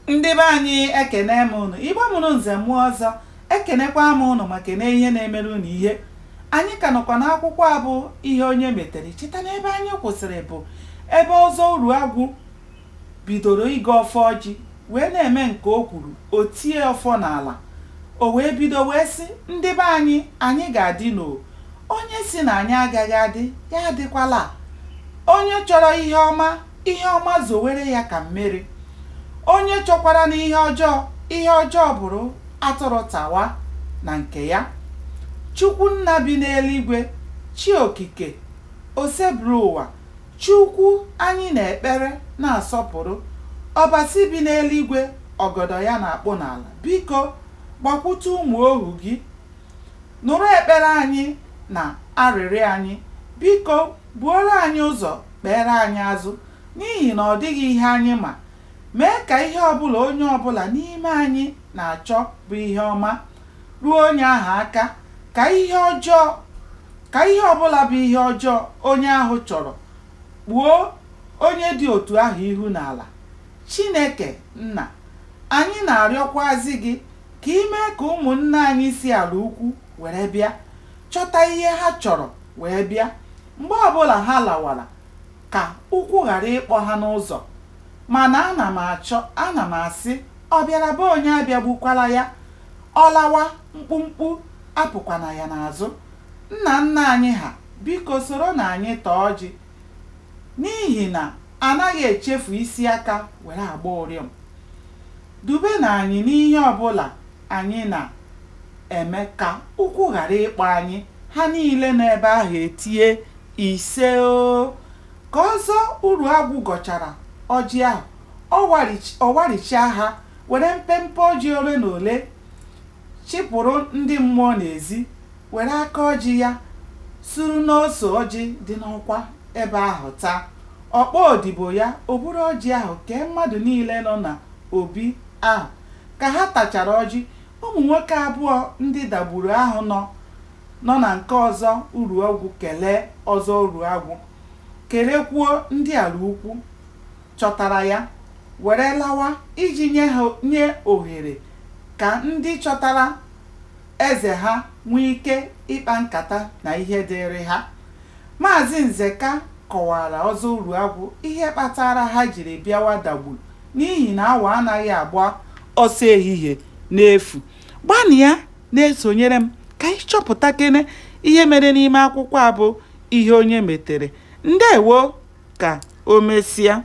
Ndị be anyị, ekene m ụnụ. Igbo mụrụ nze mụọ ọzọ, ekenekwa m ụnụ ma kene ihe na-emere ụnụ ihe. Anyị ka nọkwa n'akwụkwọ a bụ Ihe Onye Metere. Cheta na ebe anyị kwụsịrị bụ ebe Ọzọ Uruagwụ bidoro ịgọ ọfọ ọjị wee na-eme nke o kwuru, o tie ọfọ n'ala. O wee bido wee sị, ndị be anyị, anyị ga-adị n'o. Onye sị na anyị agaghị adị, ya adịkwala. Onye chọrọ ihe ọma, ihe ọma zowere ya ka mmiri. Onye chọkwara n'ihe ọjọọ, ihe ọjọọ bụrụ atụrụ tawa na nke ya. Chukwu nna bi n'eluigwe, Chi okike, Osebụrụụwa, Chi ukwu anyị na-ekpere na-asọpụrụ, Ọbasi bi n'eluigwe ọgọdọ ya na-akpụ n'ala, biko gbakwute ụmụ ohu gị. Nụrụ ekpere anyị na arịrịọ anyị. Biko buoro anyị ụzọ, kpeere anyị azụ, n'ihi na ọ dịghị ihe anyị ma. Mee ka ihe ọbụla onye ọbụla n'ime anyị na-achọ bụ ihe ọma ruo onye ahụ aka, ka ihe ọjọọ ka ihe ọbụla bụ ihe ọjọọ onye ahụ chọrọ kpuo onye dị otu ahụ ihu n'ala. Chineke nna, anyị na-arịọkwazị gị ka i mee ka ụmụnne anyị si ala ukwu were bịa, chọta ihe ha chọrọ wee bịa. Mgbe ọbụla ha lawara, ka ụkwụ ghara ịkpọ ha n'ụzọ. Mana ana m achọ ana m asị ọ bịara be onye abịagbukwala ya, ọ lawa mkpumkpu apụkwana ya n'azụ. Nna nna anyị ha, biko soronụ anyị taa ọjị n'ihi na anaghị echefu isi aka were agba ụrịọm. Dubenụ anyị n'ihe ọbụla anyị na-eme ka ụkwụ ghara ịkpọ anyị. Ha niile nọ ebe ahụ etie isee oo. Ka Ọzọ Uruagwụ gọchara ọjị ahụ, ọ warichaa ha, were mpempe ọjị ole na ole chịpụrụ ndị mmụọ n'ezi, were aka ọjị ya suru n'ose ọjị dị n'ọkwa ebe ahụ taa. Ọ kpọọ odibo ya, o buru ọjị ahụ kee mmadụ niile nọ n'obi ahụ. Ka ha tachara ọjị, ụmụ nwoke abụọ ndị Dagburu ahụ nọ nọ na nke Ọzọ Uruagwụ kelee Ọzọ Uruagwụ, kelekwuo ndị Alaukwu chọtara ya, were lawa iji nye ha nye ohere ka ndị chọtara eze ha nwee ike ịkpa nkata na ihe dịịrị ha. Maazị Nzeka kọwaara Ọzọ Uruagwụ ihe kpatara ha jiri bịawa Dagburu n'ihi na awọ anaghị agba ọsọ ehihie n'efu. Gbanịa na-esonyere m ka anyị chọpụtakene ihe mere n'ime akwụkwọ a bụ Ihe Onye Metere. Ndewo, ka o mesịa.